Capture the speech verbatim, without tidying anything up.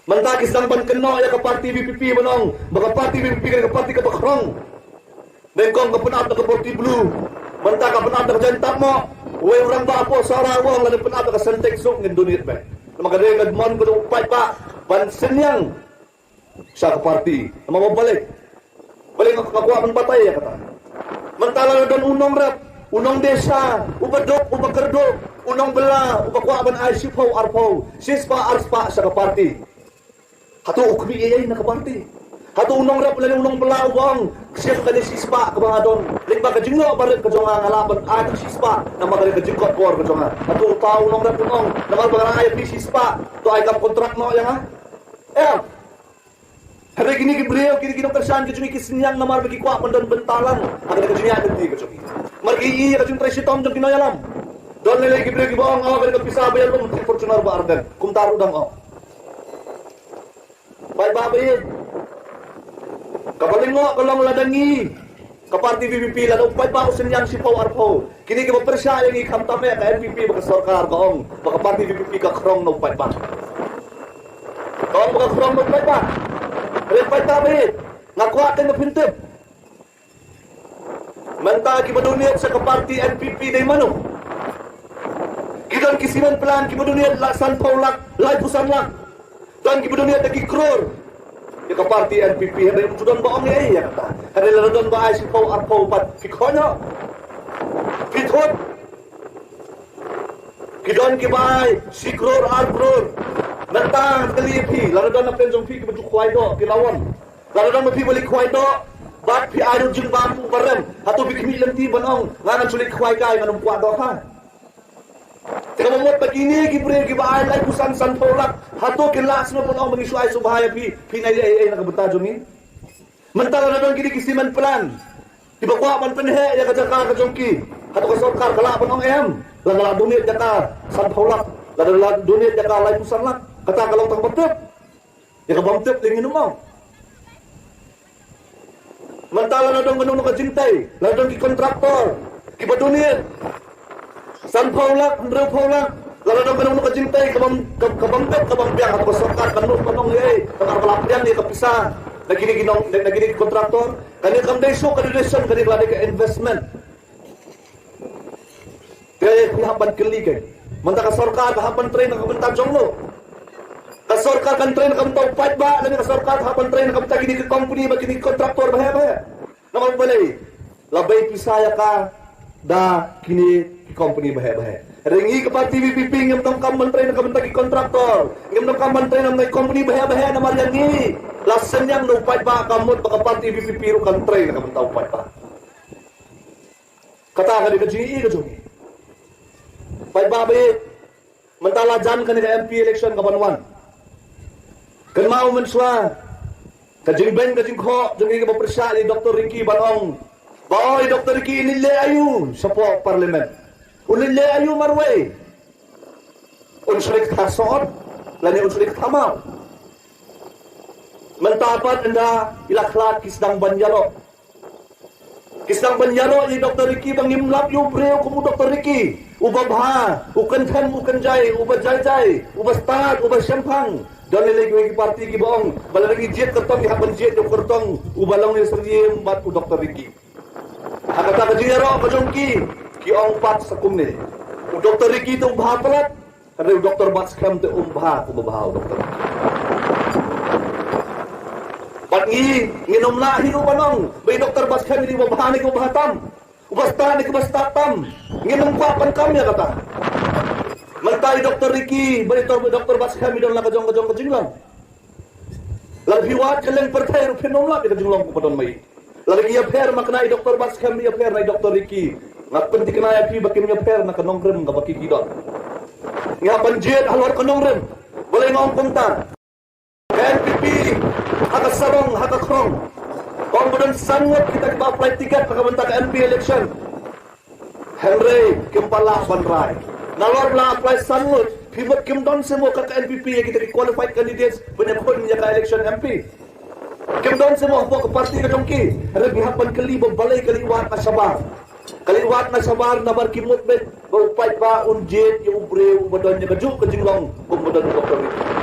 Mynta ki sdang ban kynnoh ïa ka parti VPP ban ong ba ka parti VPP ka parti kaba khrong. Nyngkong ka pynap da ka parti Blue, mynta ka pynap da ka Jaiñtia Tap mo. Wei u rangbah hapoh Sohra u ong lada pynap da ka Sintex suk ngin donate beit. Namar ka dei ka mon ka dei u paidbah ban synñiang sha ka parti. Namar ba balei? Balei nga kwah ban batai ïa kata? Mynta lada don u nongrep, u nongdesha, uba duk, uba kyrduh, u nongbylla, uba kwah ban ai shiphew arphew, shispah arspah sha ka parti. Hato u khmih ïa ïa na ka parti? Hato u nongrep lane u nongbylla u ong, shisien kane shispah kaba nga don, leit ba ka jingnoh barit ka jong nga nga lah ban ai tang shispah, namar kane ka jingkot bor ka jong nga. Hato uta u nongrep u ong, namar ba nga ai phi shispah, to ai kam kontrak noh ïa nga? Em. Hynrei kine ki briew, kine ki nongkyrshan ki jong ngi ki synñiang namar ba ki kwah ban don bynta lang ha kane ka jingïaid lynti ka jong ngi. Namar ki ïohi ïa ka jingtrei shitom jong ki nongïalam. Don lei lei ki briew kiba ong, oh, kane ka pisa ba ïalum, Fortuner ba ar dep. Kumta ruh dang ong. Paidbah ba ïeit, kaba lyngngoh ka long lada ngi, ka parti VPP, lada u paidbah u synñiang shiphew arphew, kine kiba pyrshah ïa ngi khamtam eh ka NPP ba ka sorkar ka ong ba ka parti VPP ka khrong na u paidbah. Ka ong ba ka khrong na u paidbah. Hynrei paidbah ba ïeit, nga kwah tang ba phin tip. Mynta kiba donate sha ka parti NPP dei mano? Ki don ki simen plan kiba donate la sanphew lak, laiphew san lak. Don kiba donate da ki klur ïa ka parti NPP, hynrei ym don ba ong ei ïa kata. Hynrei lada don ba ai shiphew arphew pat, phi khot noh, phi thut. Ki don kiba ai shi klur, ar klur. Mynta kylli ïa phi, lada don na pdeng jong phi kiba ju khwai doh, ki la wan. Lada don ma phi ba leit khwai doh, bad phi ai ruh jingbam u barem, hato phi khmih lynti ban ong, nga ngan shu leit khwai kai, ngan ym kwah doh ha? Te kaba mut ba kine ki briew kiba ai laiphew san, sanphew lak, hato ki lah shuh ban ong ba ngi shu ai sngewbha ïa phi, phin ai leh ei ei na ka bynta jong ngi? Mynta lada don kine ki simen plan kiba kwah ban pynheh ïa ka jaka ka jong ki, hato ka sorkar ka lah ban ong em, lada la donate jaka sanphew lak, lada la donate jaka laiphew san lak, kata ka long tang ba tip. Ïa ka bym tip lei ngin ym ong. Mynta lada don kano kano ka jingtei, lada don ki kontraktor kiba donate sanphew lak, hynriewphew lak, lada don kano kano ka jingtei ka bym, ka, ka bym tip, ka bym biang, hato ka sorkar kan nud ban ong ei, ka la pdiang ïa ka pisa na kine ki nong, na kine ki kontraktor? Kane kam dei shuh ka donation, kane ka la dei ka investment. Te phi hap ban kylli kein. Mynta ka sorkar ka hap ban trei na ka bynta jong no? Ka sorkar kan trei na ka bynta u paidbah, lane ka sorkar ka hap ban trei na ka bynta kine ki kompani bad kine ki kontraktor baheh baheh? Namar balei? La bei pisa ïa ka da kine ki kompani baheh baheh. Hynrei ngi ka parti VPP ngim donkam ban trei na ka bynta ki kontraktor, ngim donkam ban trei na ka bynta ki kompani baheh baheh, namar ïa ngi la synñiang na u paidbah, ka mut ba ka parti VPP ruh kan trei na ka bynta u paidbah. Kata ka dei ka jingïohi ka jong ngi. Paidbah ba ïeit, mynta la jan kane ka MP election ka ban wan. Kynmaw mynshuwa ka jingbeiñ ka jingkhoh jong ngi kaba pyrshah ïa i Doctor Ricky ban ong ba, oi Doctor Ricky, un leit leh aïu shapoh Parliament? Un leit leh aïu marwei? Un shu leit kthar sohot lane un shu leit kthar maw? Mynta pat ynda i la khlad ki sdang ban ïaroh. Ki sdang ban ïaroh ïa i Doctor Ricky ba ngim lap ïa u briew kum u Doctor Ricky. Uba bha, u kynthem u kynjai, uba jai jai, uba stad, uba shemphang. Don lei lei kiwei ki parti kiba ong ba lada ngi jied kyrtong ngi hap ban jied ïa u kyrtong uba long ïa u Syiem bad u Doctor Ricky. Ha kata ka jingïaroh ka jong ki, ki ong pat sa kumne, u Doctor Ricky te u bha palat. Hynrei u Doctor Batskhem te um bha kum u bha u Doctor. Bad ngi, ngin ym lah hi ruh ban ong ba i Doctor Batskhem hi uba bha ne uba bha tam, uba stad ne uba stad tam. Ngin ym kwah ban kam ïa kata. Mynta i Doctor Ricky bad i Doctor Batskhem i don la ka jong ka jong ka jinglong. Lada phi wad kylleng pyrthei ruh phin ym lap ïa ka jinglong kaba don ma i. Lada ki ïapher ma kane i Doctor Batskhem, ïapher na i Doctor Ricky, nga pynthikna ïa phi ba kim ïapher na ka nongrim kaba ki ki don. Ngi hap ban jied halor ka nongrim. Balei nga ong kumta? Ka NPP ha ka sarong ha ka khrong, ka ong ba don san ngut kita kiba apply ticket na ka bynta ka MP election. Hynrei kim pat lah ban rai. Nalor ba la apply san ngut, phi mut kim don seh mo ka NPP ïa kita ki qualified candidates ban ïakhun ïa ka election MP? Kim don seh mo hapoh ka party ka jong ki? Hynrei ngi hap ban kylli ba balei ka leit wad na shabar. Ka leit wad na shabar namar ki mut beit ba u paidbah un jied ïa u briew uba don ïa kajuh ka jinglong kum ba don u Doctor Ricky.